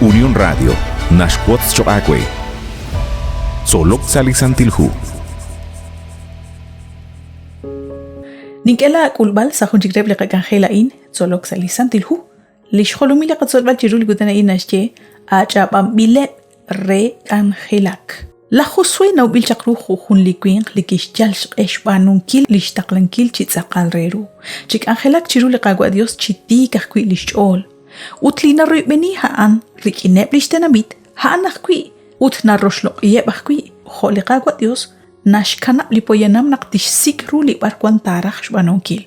Unión Radio naxwotz choq' aawe. Tzolok sa' li Santil Hu. Nink'e laak'ulb'al sa' jun chik reheb' li qak'anjel a'in, Tzolok sa' li Santil Hu. Li xjolomil li qatzolb'al chiru li kutan a'in naxye, Ach'ab'anb'ileb' re k'anjelak. Laj Josué nawb'il chaq ru jo' jun li winq li kixyal xq'e xb'aanunkil li xtaqlankil chi tz'aqal re ru, chi k'anjelak chiru li Qaawa' Yos chi tiik ajwi' li xch'ool. Ut li naroyb'eni a'an rik'ineb' li xtenamit, a'an ajwi' ut naroxloq'iheb' ajwi' jo' li Qaawa' Yos naxkanab' li poyanam naq tixsik' ru li b'arwan taaraj xb'aanunkil.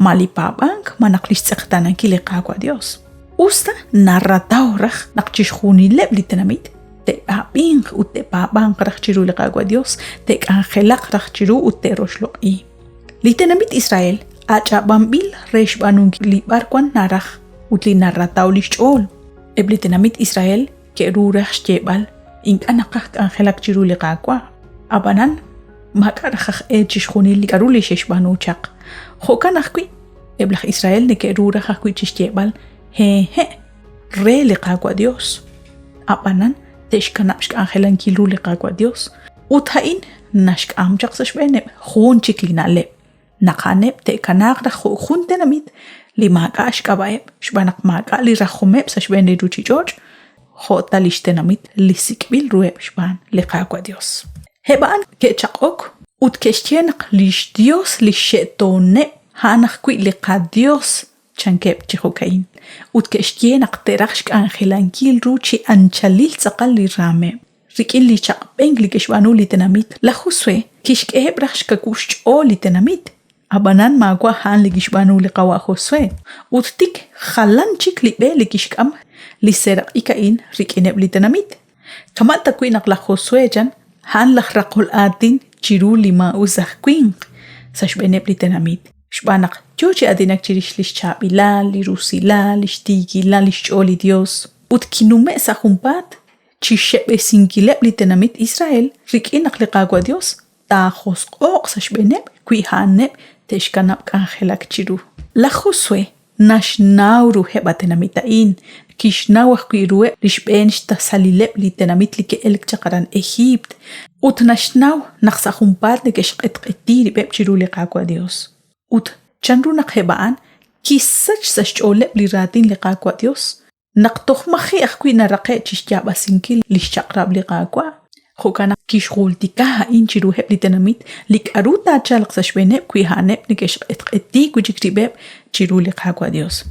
Ma li paab'ank malaj li xtz'eqtaanankil li Qaawa' Yos. Usta narataw raj naq chixjunileb' li tenamit te'ab'inq ut te'paab'anq raj chiru li Qaawa' Yos, te'k'anjelaq raj chiru ut te'roxloq'i. Li tenamit Israel ach'ab'anb'il re xb'aanunkil li b'arwan naraj ut li narataw li xch'ool. Eb' li tenamit Israel ke'ru raj xyeeb'al ink'a' naqaj k'anjelak chiru li Qaawa'. Ab'anan, maak'a' raj aj e chixjunil li k'aru li xe'xb'aanu chaq. Jo'kan ajwi', eb' laj Israel neke'ru raj ajwi' chi xyeeb'al heehe' re li Qaawa' Dios. Ab'anan, te'xkanab' xk'anjelankil ru li Qaawa' Dios, ut a'in naxk'am chaq sa' xb'eeneb' jun chik li na'leb'. Naq a'aneb' te'kanaaq raj jo' jun tenamit li maak'a' xk'ab'a'eb' xb'aan naq maak'a' li rajomeb' sa' xb'een li ruuchich'och', jo' ta li xtenamit li sik'b'il ruheb' xb'aan li Qaawa' Yos. Eb' a'an ke'chaq'ok ut ke'xye naq li xYos li xxe'tooneb' a'an ajwi' li qaYos, chankeb' chi jo'ka'in, ut ke'xye naq te'raj xk'anjelankil ru chi anchalil tz'aqal li raameb'. Rik'in li chaq'b'enk li ke'xb'aanu li tenamit, laj Josué kixk'eheb' raj xkawub' xch'ool li tenamit. Ab'anan maawa' a'an li kixb'aanu li qawa' Josué, ut tik jalan chik li b'e li kixk'am li seeraq'ik a'in rik'ineb' li tenamit. Kama' tawi' naq laj Josué chan a'an laj raqol aatin chiru li maa'us aj winq sa' xb'eeneb' li tenamit, xb'aan naq yo chi aatinak chirix li xchaab'ilal, li rusilal, li xtiikilal li xch'ool li Yos. Ut kinume' sa' junpaat chi xxeb'esinkileb' li tenamit Israel rik'in naq li Qaawa' Dios taajosq'o'q sa' xb'eeneb' wi a'aneb' te'xkanab' k'anjelak chiru. Laj Josué naxnaw ruheb' a tenamit a'in, kixnaw ajwi' ruheb' li xb'een xtasalileb' li tenamit li ke'elk chaq aran Ejiipt, ut naxnaw naq sa' junpaat neke'xq'etq'eti rib'eb' chiru li Qaawa' Dios. Ut chanru naq eb' a'an kisach sa' xch'ooleb' li raatin li Qaawa' Dios, Naq toj maji' ajwi' naraqe'k chi xyaab'asinkil li xchaq'rab' li Qaawa', jo'kan naq kixjultika a'in chiruheb' li tenamit li k'aru taachalq sa' xb'eeneb' wi a'aneb' neke'xq'etq'eti wi' chik rib'eb' chiru li Qaawa' Yos.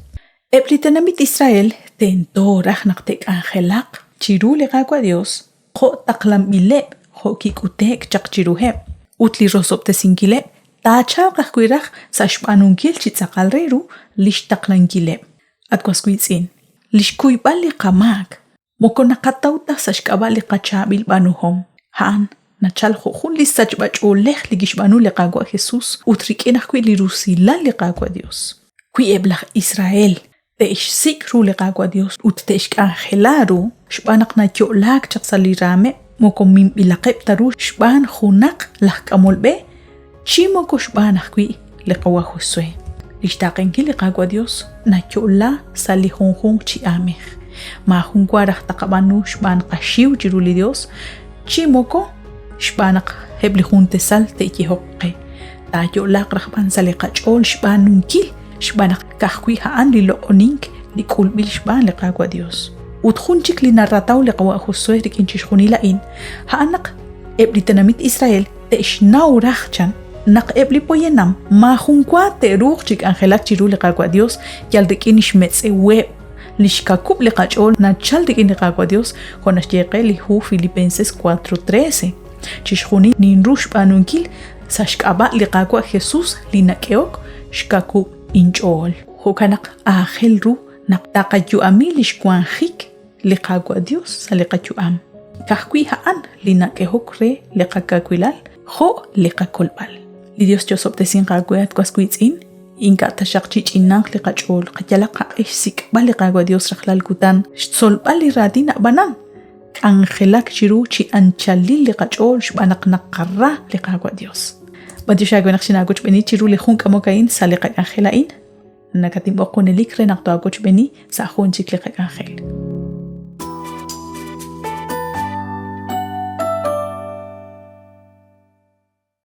Eb' li tenamit Israel tento raj naq te'k'anjelaq chiru li Qaawa' Yos jo' taqlanb'ileb' jo' kik'ute'k chaq chiruheb', ut li rosob'tesinkileb' taachalq ajwi' raj sa' xb'aanunkil chi tz'aqal re ru li xtaqlankileb'. At was wiitz'in, li xkuyb'al li qamaak moko naqataw ta sa' xk'ab'a' li qachaab'il b'aanuhom. A'an nachal jo' jun li sachb'a-ch'oolej li kixb'aanu li Qaawa' Jesus ut rik'in ajwi' li rusilal li Qaawa' Dios. Wi eb' laj Israel te'xsik' ru li Qaawa' Dios ut te'xk'anjela ru xb'aan naq nayo'laak chaq sa' li raameb' moko minb'ilaqeb' ta ru xb'aan junaq laj k'amol b'e chi moko xb'aan ajwi' li qawa' Josué. Li xtaaqenkil li Qaawa' Dios nayo'la sa' li junjunq chi aamej. Maajun wa raj taqab'aanu xb'aan qaxiw chiru li Dios, chi moko xb'aan naq eb' li jun tesal te'yehoq qe. Taayo'laaq raj b'an sa' li qach'ool xb'aanunkil xb'aan naq ka'ajwi' a'an li loq'onink li k'ulb'il xb'aan li Qaawa' Dios. Ut jun chik li narataw li qawa' Josué rik'in chixjunil a'in, a'an naq eb' li tenamit Israel te'xnaw raj chan naq eb' li poyanam maajunwa te'ruuq chi k'anjelak chiru li Qaawa' Dios yal rik'in xmetz'eweb' li xkakub' li qach'ool nachal rik'in li Qaawa' Dios jo' naxye qe li hu Filipenses 4:13. Chixjunil ninru xb'aanunkil sa' xk'ab'a' li Qaawa' Jesus li nak'ehok xkakub' inch'ool. Jo'kan naq aajel ru naq taqayu'ami li xwanjik li Qaawa' Dios sa' li qayu'am. Ka'ajwi' a'an li nak'ehok re li qakawilal jo' li qakolb'al. Li Dios yosob'tesinq aawe at was wiitz'in, ink'a' taxaq chich'inanq li qach'ool, qayalaq qaq'e xsik'b'al li Qaawa' Dios rajlal kutan, xtzolb'al li raatin a'b'anan, k'anjelak chiru chi anchalil li qach'ool xb'aan naq naqara li Qaawa' Dios. B'antiox aawe naq xinaawochb'eeni chiru li jun k'amok a'in sa' li qak'anjel a'in. Nakatinb'oq junelik re naq toowochb'eeni sa' jun chik li qak'anjel.